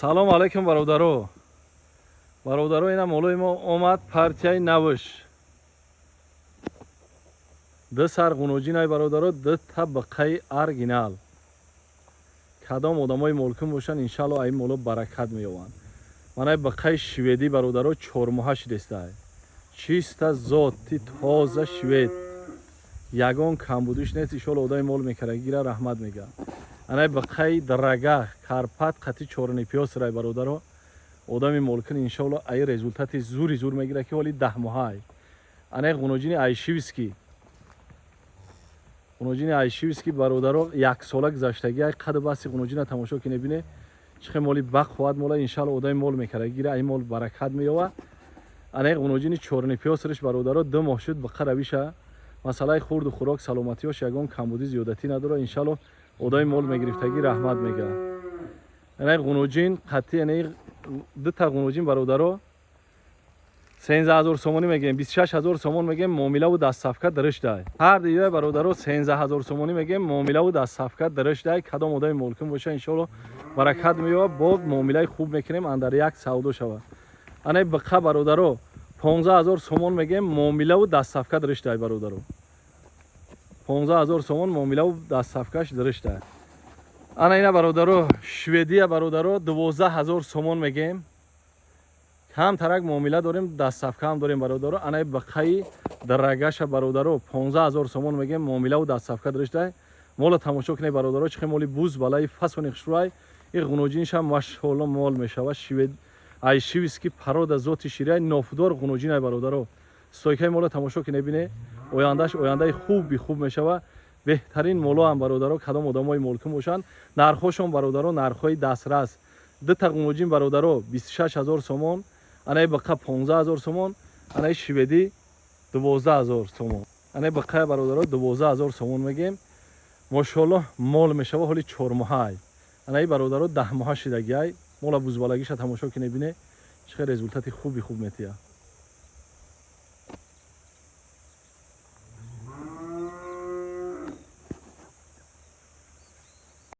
Салом алейкум, бародаро. Бародаро, ина молои мо омад, партияи навш. Ду сар ғуноҷинай, бародаро, ду та биқаи оригинал. Кадом одамои молкун бошанд, иншалло, ай моло баракат меёбанд. Манай биқаи шведӣ, бародаро, 4 моҳа шидестай. Чиста зоти тоза швед. Ягон камбудиш нест, иншолло, одами мол мекара гира, раҳмат мега. Анай биқаи драга Карпат қати чёрный пёстрый, бародаро, одами молкун, иншолло, ай результати зури зур мегира, ки ҳоли 10 моҳай. Анай ғуноҷини айшивский, ғуноҷини айшивский, бародаро, яксола гузаштагӣ. Ай қаду баси ғуноҷина тамошо кине, бине чӣ хел моли бақувват мола. Иншалло, одами мол мекара гира, ай мол баракат меёва. Анай ғуноҷини чёрный пёстрыш, бародаро, 2 моҳ шуд биқа равиша. Масъалаи хурду хӯрок, саломатиёш ягон камбудӣ, зиёдатӣ надорад. Иншалло, одами мол мегирифтагӣ раҳмат мега. Анай ғуноҷин қатъи, яъне дута ғуноҷин, бародаро, 13 000 сомонӣ мегӯем, 26 000 сомон мегӯем, муомилаву доставка дариштай. Ҳар диёи, бародаро, 13 000 сомонӣ мегӯем, муомилаву доставка дариштай. Кадом одами молкун боша, иншолло, баракат меёбад. Бо муомилаи хуб мекунем, андар як савдо шавад. Анай биқа, бародаро, 15 000 сомон мегӯем, муомилаву доставка дариштай. Бародаро, 15 000 сомон, муомилаву доставкаш дариштай. Ана ина, бародаро, шведия, бародаро, 12 000 сомон мегӯем, камтарак муомила дорем, доставкаам дорем, бародаро. Анаи биқаи драгаша, бародаро, 15 000 сомон мегӯем, муомилаву доставка дариштай. Мола тамошо кунед, бародаро, чӣ хел моли буз балаи фасони хушрӯай. И ғуноҷиншам, машолло, мол мешавад. Швед айшивский порода, зоти ширияй, нофдор ғуноҷинай, бародаро. Стойкаи мола тамошо кунед, бине, ояндаш ояндаи хуби хуб мешавад. Беҳтарин молоам, бародаро. Кадом одамои молкун бошанд, нархҳошон, бародаро, нархҳои дастрас. Дута ғуноҷин, бародаро, 26 000 сомон, анаи биқа 15 000 сомон, анаи шведӣ 12 000 сомон. Анаи биқая, бародаро, 12 000 сомон мегем. Мошолло, мол мешава, ҳоли 4 моҳаай. Анаи, бародаро, 10 моҳа шидагиай. Мола бузбалагиша тамошо кине, бине чӣ хел результати хуби хуб метиҳад.